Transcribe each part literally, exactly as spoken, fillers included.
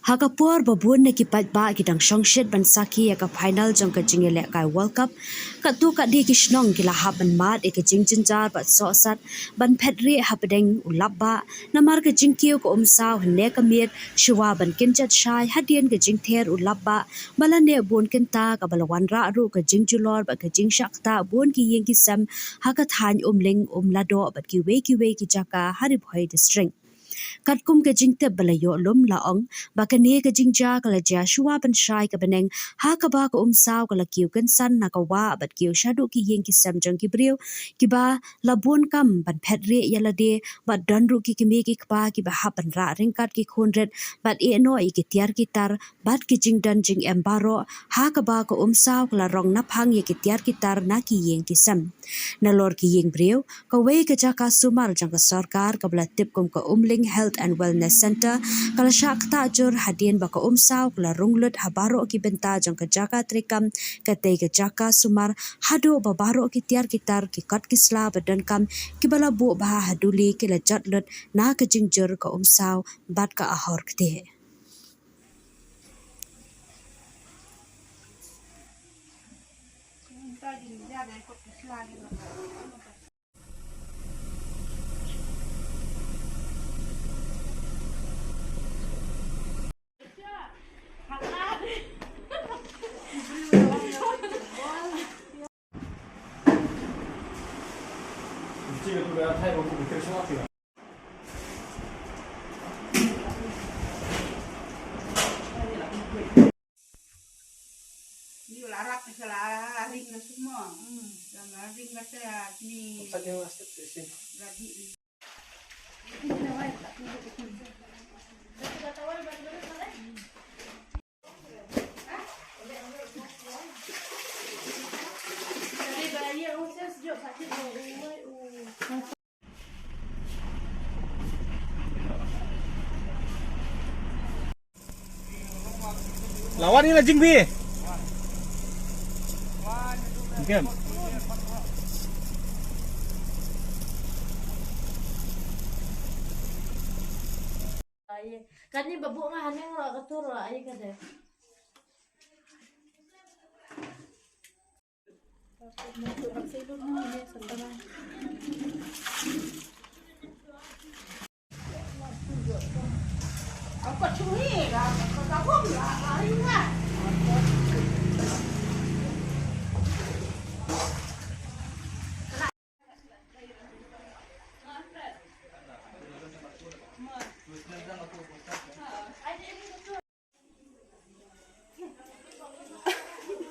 Ha ka por ba bun na ki paidbah ki dang shongshit ban sakhi ïa ka final jong ka jingïalehkai World Cup, katto katne ki shnong ki la hap ban mad ïa ka jingjynjar bad sohsat ban phet rieh hapdeng u lapbah, namar ka jingkiew ka umsaw hynne ka miet shuwa ban kynjat shai hadien ka jingther u lapbah ba la neh bun kynta, kaba la wanrah ruh ka jingjulor bad ka jingshah ktah bun ki ïing ki sem ha ka thaiñ Umling, Umladoh bad kiwei kiwei ki jaka ha Ri Bhoi District. Katkum ka jingtip ba la ïoh lum, la ong ba kane ka jingjia ka la jia shuwa ban shai ka bneng, ha kaba ka umsaw ka la kiew kynsan na ka wah bad kiew shaduh ki ïing ki sem jong ki briew, kiba la bun kam ban phet rieh ïa lade, bad don ruh ki kmie ki kpa kiba hap ban rah ryngkat ki khun rit bad ïeh noh ïa ki tiar ki tar bad ki jingdon jingem baroh, ha kaba ka umsaw ka la rong naphang ïa ki tiar ki tar na ki ïing ki sem. Nalor ki ïing briew, kawei ka jaka sumar jong ka sorkar kaba la tip kum ka Umling Health and Wellness Centre ka la shah ktah jur hadien ba ka umsaw ka la rung lut ha baroh ki bynta jong ka jaka treikam, katei ka jaka sumar, haduh ba baroh ki tiar ki tar, ki kot ki sla ba donkam kiba la buh bha ha duli ki la jot lut na ka jingjur ka umsaw bad ka ahor ktieh. Ni la rap, ni la ring na semua. Hmm, la ring kata ni. Kata dia masuk tu sih. Lagi ni. Lawan ni la jingbi. Game. Ai, kani babu nga haning ro ka tur ro ai ka de.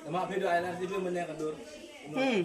Nama video ai lah video mana ka dur. Hmm.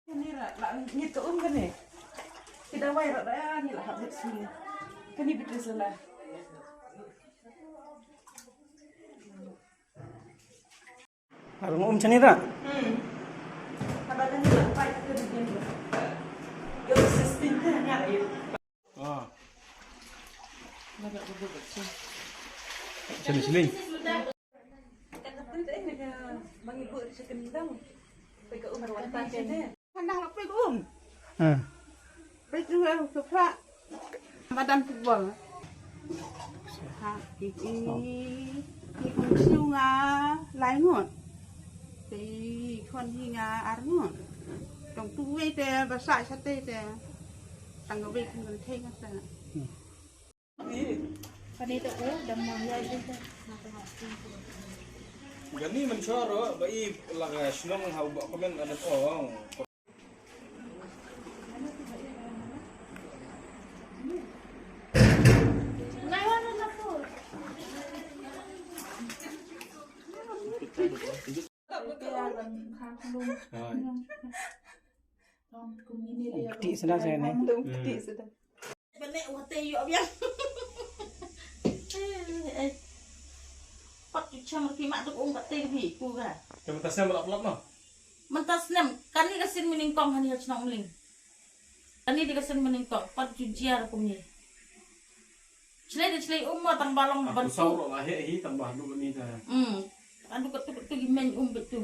Kani ra la ngi to um kani. Ki dawai ra da ni la hap sini. Kani bitu sala. Ar ngum chani ra. Hmm. Haba dan ni la pai ke ni. Yo sistin ke ngat yo. Ah. Chani sini. Kan aku tu eh, bang ibu di second dang. Pergi ke umur wanita ni. Pandang apa ke um? Ah. Pergi ke sofa. Madan football. Ha, i, i, i kong siu nga lai ngut. I khon hi nga ar ngut. Tong tu wei te, ba sa sa te te. Tang wei kong kan thei nga sa. Hmm. Kani te ko, dam ma ya te te. Gani man choro, ba i la shnong ha ba komen ada ko. Kti sedang saya ni. Kti sedang. Bane wa te yo biang. Pat tu cham ri mak tu um kat te bi ku ga. Te mynta snem lap lap no. Mynta snem kani ka sin mynnyngkong hani ha chnong Mling. Kani di ka sin mynnyngkong pat ju jia kum ni. Chlei de chlei um mo tang ba long ban. Aku saw ro la he hi tang ba du ni ta. Hmm. Adu kat tu kat tu gi men um betu.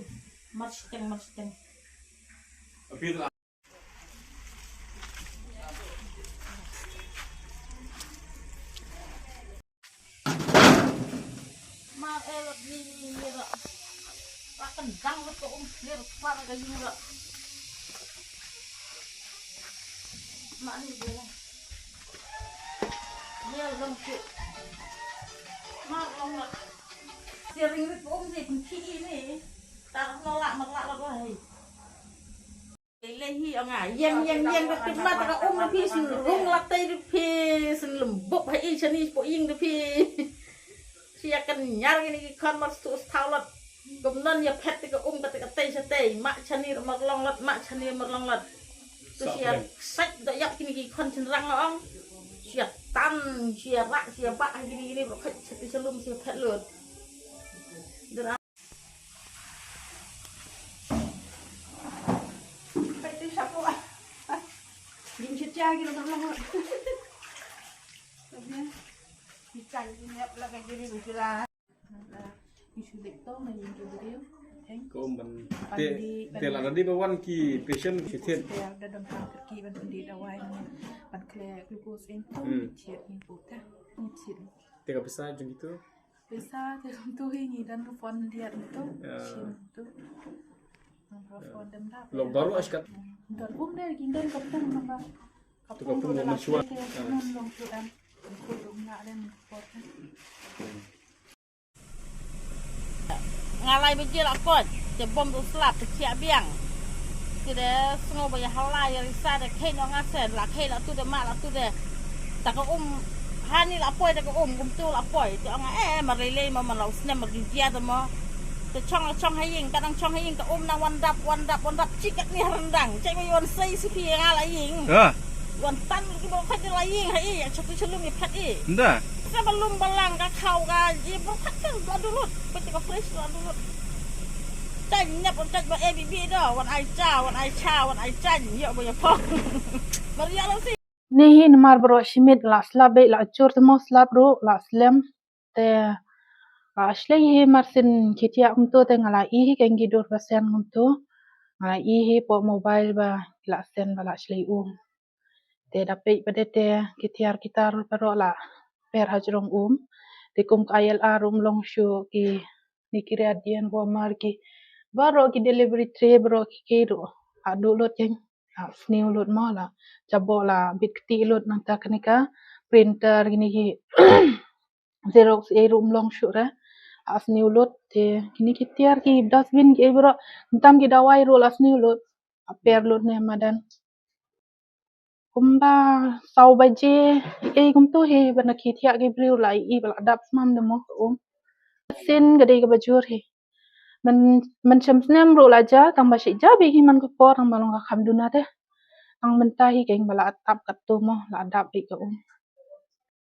Mar siteng mar siteng. Api tu Mar eh wat ni ni ni ra. Ra kendang wat ko um clear par ka yu ra. Ma ni dia. Dia long ki. Mar long ra. Siring rit um ni pun ki ni. Tar no la mar la la hai. Lei hi ong a, ïeng ïeng ïeng ka khidmat ka um da phi, sngewrung la tei da phi, sngewlem bup ha i shani po ïing da phi. Shi ïa kan ñiar kine ki khon mar stu sthaw lot. Kum non ïa phet ka um ka tei ka tei sha tei, ma shani mar long lot, ma shani mar long lot. Tu shi ïa sait da ïap kine ki khon shynrang ong. Shi ïa tan, shi ïa rak, shi ïa bak ha kine kine bro khait sha tei sha lum shi ïa phet lut. Ko ban te te la dei ba wan ki patient ki thied. Te da dam ki ban pyndiah dawai ban khleh glucose in tu thied in tu ta. Te ka pisa jong itu. Pisa te kum tu hi ngi don ka phone diat tu. Shin tu. Nang ka phone dem da. Lok baru askat. Don um de gi don ka pung nang ka. Tu ka pung da man shwa. Te non long tu an. Ku dum na den phone. Nga lai ba jia la kot te bom tu slap te chiah biang. Te de sngew ba ïa hawla ïa risa de khei no nga sen la khei la tu de ma la tu de. Ta ka um hani la poi ta ka um kum tu la poi te ong eh ma rei lei ma man la u snem ma ri jia ta ma. Te chong la chong ha ïing ka dang chong ha ïing ka um na wan dap wan dap wan dap chik kat ni ha rendang chek ma wan sei si phi nga la ïing. Wan tan ki ba khat la ïing ha i ïa chatu chalum i phat i. Nda. Sa ba lum ba lang ka khaw ka i ba khat ka la dulut. Ba ka fresh la dulut. Chan nyap wan chan ba A B B da wan ai cha wan ai cha wan ai chan ïa ba ïa phong. Ba ria la si. Ni hi namar bro shimit la slap beit la chur temo slap ru la slem. Te la shlei hi mar syn khitiak kumtu te nga la i hi keng ki dur ba sen kumtu. Nga la i hi po mobile ba la sen ba la shlei um. Te da peit ba de te ki tiar ki tar baroh la per ha jrong um. Te kum ka I L R um long shu ki ni ki ria dien bo mar ki baroh ki delivery tray baroh ki ki ru. A du lut jeng. A sniew lut mo la. Jabo la bit kti lut nang ta kani ka printer kini ki Xerox ei rum long shuh re. A sniew lut te kini ki tiar ki dustbin ki ei baroh. Tam ki dawai ru la sniew lut. A per lut ne madan. Kumba saw baje ei kumtu hi bana ki tiar ki briew la i ba la dap smam de mo ka um. Sin ka dei ka bajur hi. Men men shem snem ru la ja tang ba shi ja bi hi man ka por tang ba long ka kham duna te. Tang mynta hi keng ba la tap ka tu mo la dap bi ka um.